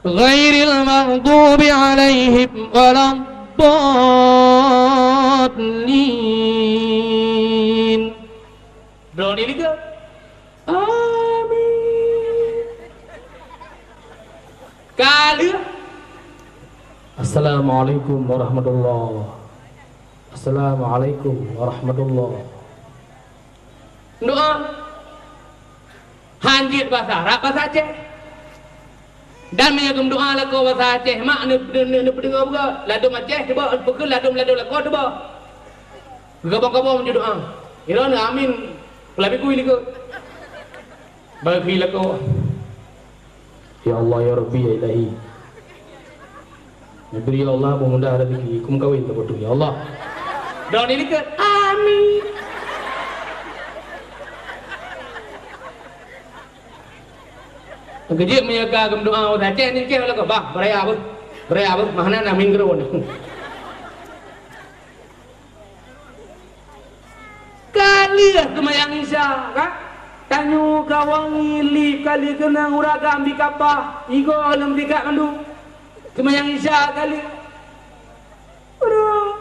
Ghairil maghdubi alaihim waladdallin. Droeneuh di likot. Amin. Ka lheueh. Assalamualaikum warahmatullah. Assalamualaikum warahmatullah. Doa. Hanjeuet basa Arab, basa Aceh. Dan meunyoe geumeudoa lakoe basa Aceh, mak ne-, ne-, ne-, neupeudeungoe buka. Ladôm Aceh cuba, peukeuh ladôm-ladôm lakoe cuba. Geukabong-kabong meunyoe doa. Iron amin. Peulabi kui likot. Bagi lakoe. Ya Allah, ya Rabbi, ya Ilahi. Neubri, ya Allah, peumudah rezeki, keu meukawen teupeu, ya Allah. Droeneuh di likot, amin. Keujeuet meunyoe ka geumeudoa, udah cek ni cek lakoe, bah, beuraya beuh. Beuraya beuh, mah na, na amin keudroe. Ka lheueh seumayang Isya, ka? Tanyoe ka wangi li, ka lheueh keunong ureueng agam bi kapah, igoe lom tingkat mandum. Seumayang Isya ka lheueh. Aduh.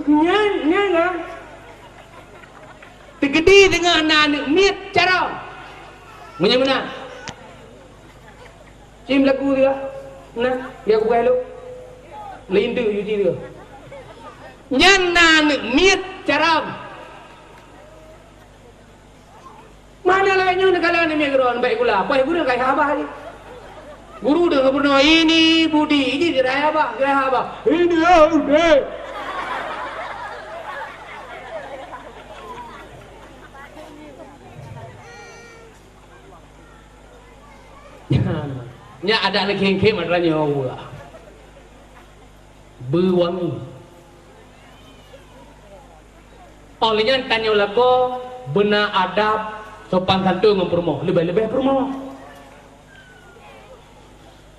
Nyan, nyan, kan? Teukeudi teungoh na aneuk miet carông. Meunyoe meunan. Sim lagu dia. Nah, dia bukai lu. Lindu yuji dia. Nyan na aneuk miet carông. Mana lagèe nyoe neukalon aneuk miet keudroe, bèk gula. Poh guru kai haba lé. Guru deuh gubernur ini budi, ini geura haba, geura haba. Ini ah, udah. Nyan adak neukhém-khém atra nyoe. Beuwangi. Óh lheueh nyan tanyoe lakoe beuna adab sopan santun ngon peurumoh, leubeh-leubeh peurumoh.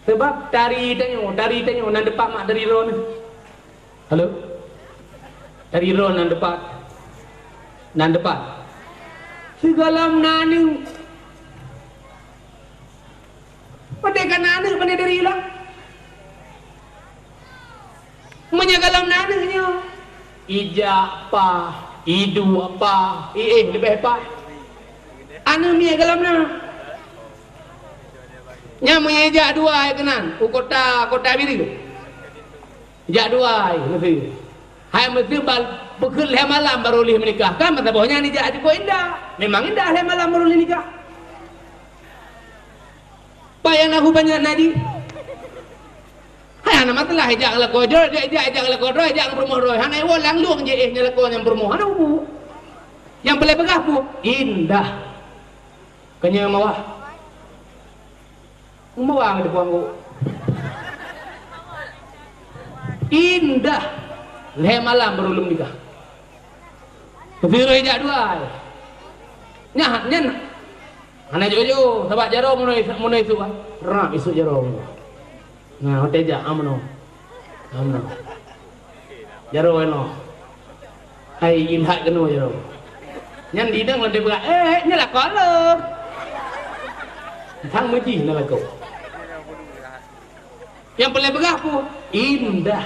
Sabab tari tanyoe, tari tanyoe nan deupat mak tari droeneuh. Halo? Tari droe nan deupat. Nan deupat. Sigohlom na aneuk. Padahai ka na aneuk, pandai dari lah. Meunyoe gohlom na aneuk nyoe, ijak pah, iduek pah, iéh leubeh pah. Aneuk miet gohlom na. Nyan meunyoe ijak dua ai keunan, u kota, kota Biri. Jak dua ai, meusi. Hai meusi bal-, beukeue lhèe malam baru lheueh meunikah. Kan masa boh nyan ijak jukuk indah. Memang indah lhèe malam baru lheueh nikah. Payah na hubungan naji. Hai hana masalah ijak lakoe jroh, ijak, ijak, ijak lakoe droe, ijak peurumoh droe. Hana iwoe lang lueng jih éh nyan lakoe nyang peurumoh. Hana ubu. Nyang paleng peugah peue? Indah. Keunyoe meuwah. Meuwah ngon teupeu anggô. Indah. Lhèe malam baru lom nikah. Sireuh jak dua. Nyan, nyan. Hana jok-jok, sabab jaroe meunoe, meunoe isuk, ah. Rap isuk jaroe. Nah, watèe jak, ah, meunoe. Ah, meunoe. Jaroe noh. Hai, ilhat keunoe jaroe. Nyan didong lam teupeugah, "Eh, nyan lakoe lôn." Sang meujih na lakoe. Nyang paleng peugah peue? Indah.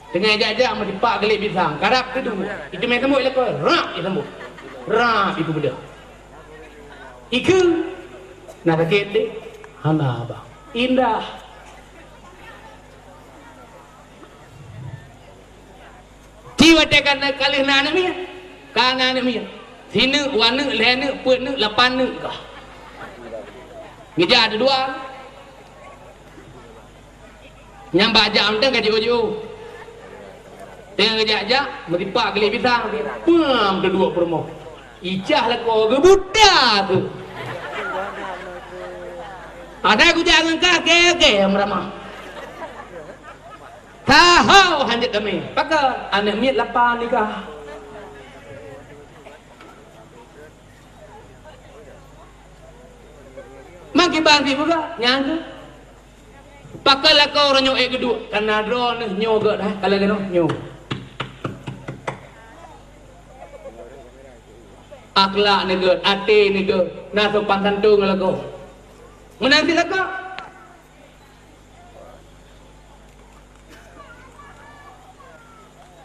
Teungoh jak-jak meudipak geulék pisang, karab keudu. Iteumèe sambot lakoe, rap isambot. Rap ipeubeudoh. Ikeu, na sakét deh? Hana, bah. Indah. Ci watèe ka na, ka lheueh na aneuk miet. Ka na aneuk miet. Sineuk, dua neuk, lhèe neuk, peuet neuk, lapan neuk kah. Geujak dua. Nyang bak jak mantong ka jiôh-jiôh. Teungoh geujak-jak, meudipak geulék pisang, peuet teuduek peurumoh. Icah lakoe geubuta tu. Ada kujak ngon kah, oke, oke, nyang meuramah. Tahu hanjeuet kami. Pakon? Aneuk miet lapan nikah. Makiban sibeuga, nyan tu. Pakon lakoe uroe nyoe ék geuduek? Kana droeneuh nyoe gét, eh, ka lagèe nyoe, nyoe. Akhlak neuh gét, até neuh gét, na sopan santun ngon lakoe. Meunan cit lakoe.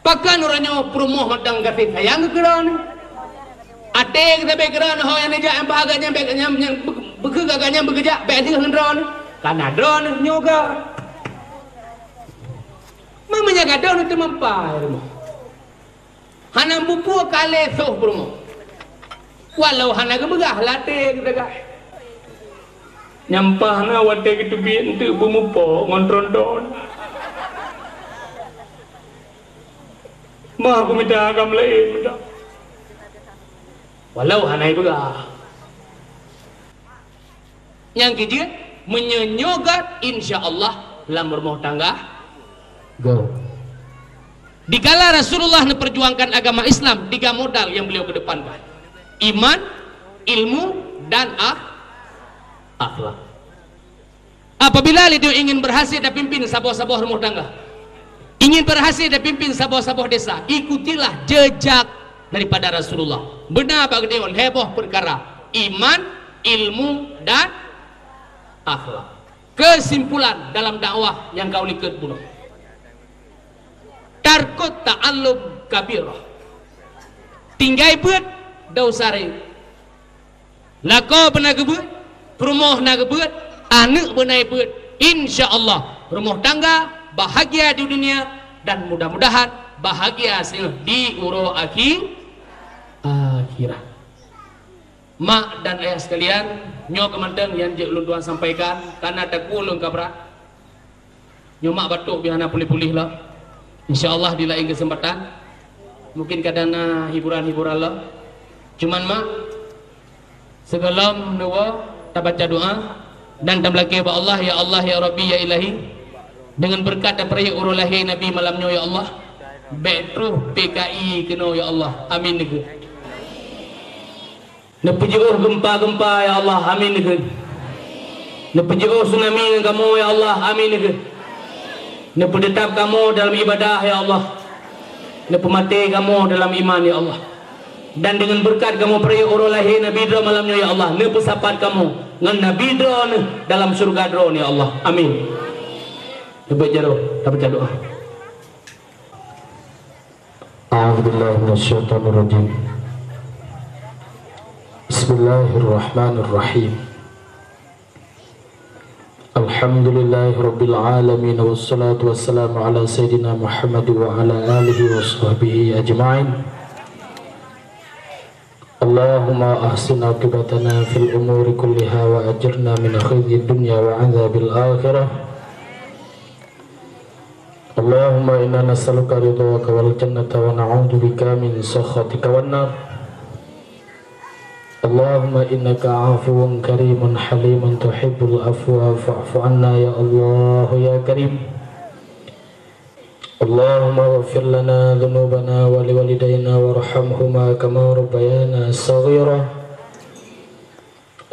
Pakon uroe nyoe peurumoh mantong gaséh sayang keu droeneuh? Até geutabeh keu droeneuh, ho nyang neujak nyang bak gata nyan, bèk nyang, nyang beu-, beu keu gata nyan beugeujak bèk lheueh ngon droeneuh. Kana droeneuh nyoe gét. Meunyoe gata droeneuh teumampai rumoh. Hana muphom ka lé soh peurumoh. Walau hana geupeugah lam até geupeugah. Nyampah na watèe geuteubiet eunteuk beumuphom ngon tronton. Mah kumita agam laén meudah. Walau hana geupeugah. Nyang keujeuet, meunyoe nyoe gét, insya Allah lam rumoh tangga gét. Dikala Rasulullah neuperjuangkan agama Islam, tiga modal yang beliau kedepankan. Iman, ilmu, dan ah-, akhlak. Apabila lé droe ingin berhasil dan pimpin saboh-saboh rumoh tangga, ingin berhasil dan pimpin saboh-saboh desa, ikutilah jejak daripada Rasulullah. Beuna bak geutanyoe lhèe boh peukara, iman, ilmu, dan akhlak. Kesimpulan dalam dakwah nyang ka ulikot bunoe. Tarkut ta'allum kabirah. Tinggai beuet dosa rayeuk. Lakoe beuna geubeuet, peurumoh na geubeuet, aneuk beuna beuet. Insya Allah, rumoh tangga bahagia di dunia dan mudah-mudahan bahagia singoh di uroe akhi-, akhirat. Mak dan ayah sekalian, nyoe keuh mantong nyang jeuet ulôn tuan sampaikan, kana takue ulôn ka brat. Nyoe mak batuk pih hana puléh-puléh lom. Insya Allah di laén keuseumpatan, mungkin kadang na hiburan-hiburan lom. Cuman mak, sigohlom neuwoe tabaca doa dan tameulakèe bak Allah, "Ya Allah, ya Rabbi, ya Ilahi, deungon beureukat dan peuraya uroe lahé Nabi malam nyoe, ya Allah, bèk troh P K I keunoe, ya Allah. Amin," neukheun. Neupeujiôh geumpa-geumpa, ya Allah, amin neukheun. Neupeujiôh tsunami ngon kamoe, ya Allah, amin neukheun. Neupeuteutab kamoe dalam ibadah, ya Allah. Neupeumaté kamoe dalam iman, ya Allah. Dan deungon beureukat kamoe peuraya uroe lahé Nabi droe malam nyoe, ya Allah, neupeusapat kamoe ngon Nabi droeneuh dalam syeuruga droeneuh, ya Allah. Amin. Neubeuet jaroe, tabaca doa. أعوذ بالله من الشيطان الرجيم. بسم الله الرحمن الرحيم. الحمد لله رب العالمين، والصلاة والسلام على سيدنا محمد وعلى آله وصحبه أجمعين. اللهم أحسن عاقبتنا في الأمور كلها وأجرنا من خزي الدنيا وعذاب الآخرة. اللهم إنا نسألك رضاك والجنة ونعوذ بك من سخطك والنار. اللهم إنك عفو كريم حليم تحب العفو فاعف عنا يا الله يا كريم. اللهم اغفر لنا ذنوبنا ولوالدينا وارحمهما كما ربيانا صغيرا.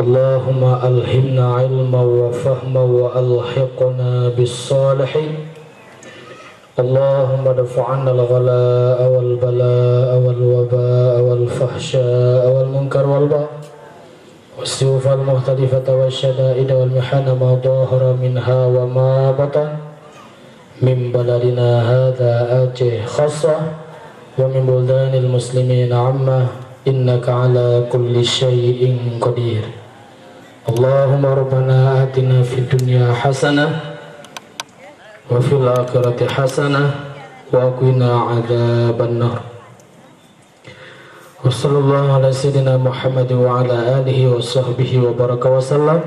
اللهم ألهمنا علما وفهما وألحقنا بالصالحين. اللهم ادفع عنا الغلاء والبلاء والوباء والفحشاء والمنكر والبغي والسيوف المختلفة والشدائد والمحن ما ظهر منها وما بطن من بلدنا هذا آجه خاصة ومن بلدان المسلمين عامة إنك على كل شيء قدير. اللهم ربنا آتنا في الدنيا حسنة وفي الآخرة حسنة وقنا عذاب النار. وصلى الله على سيدنا محمد وعلى آله وصحبه وبارك وسلم.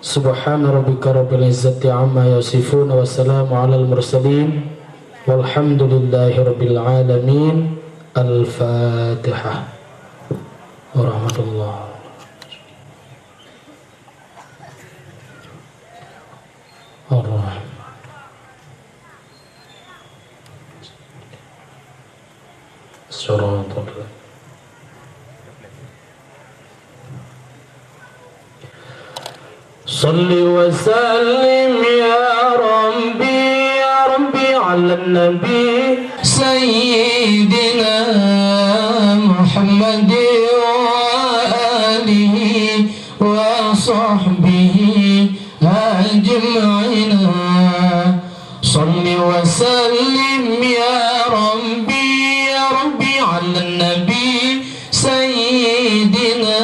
سبحان ربك رب العزة عما يصفون وسلام على المرسلين والحمد لله رب العالمين. الفاتحة. ورحمة الله. الرحمن. صراط الله. صل وسلم يا ربي، يا ربي على النبي سيدنا محمد وآله وصحبه أجمعين. صل وسلم يا ربي، يا ربي على النبي سيدنا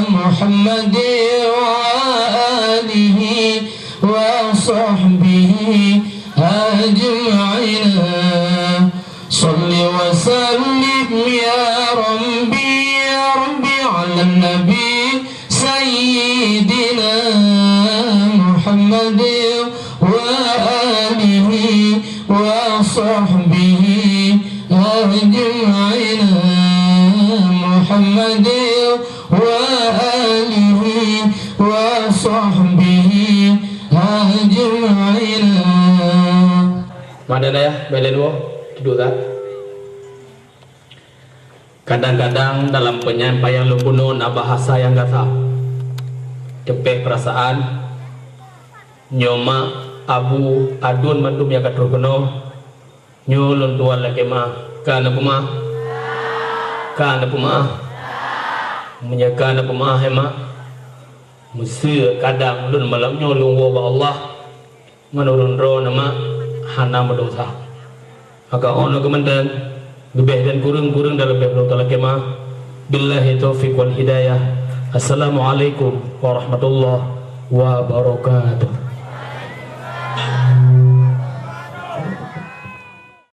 محمد وآله وصحبه أجمعين. صل وسلم يا ربي، يا ربي على النبي سيدنا محمد وآله وصحبه أجمعين. محمد وآله وصحبه أجمعين. Madan ayah, belen wo, duduk tak? Kadang-kadang dalam penyampaian lôn bunoe na bahasa nyang gata teupeh peurasaan. Nyoe mak, abu, aduen mandum nyang ka troh keunoe. Nyoe lôn tuan lakée meu'ah. Ka neupeumeu'ah? Ka neupeumeu'ah? Meunyoe ka neupeumeu'ah, he mak, meuseu kadang lôn malam nyoe lôn woe bak Allah ngon ureuëng droe neuh mak hana meudesya. Maka óh lheueh keumantong, leubeh dan kureueng-kureueng dan leubeh lôn talakée meu'ah. Billahi taufiq wal hidayah. Assalamualaikum warahmatullahi wabarakatuh.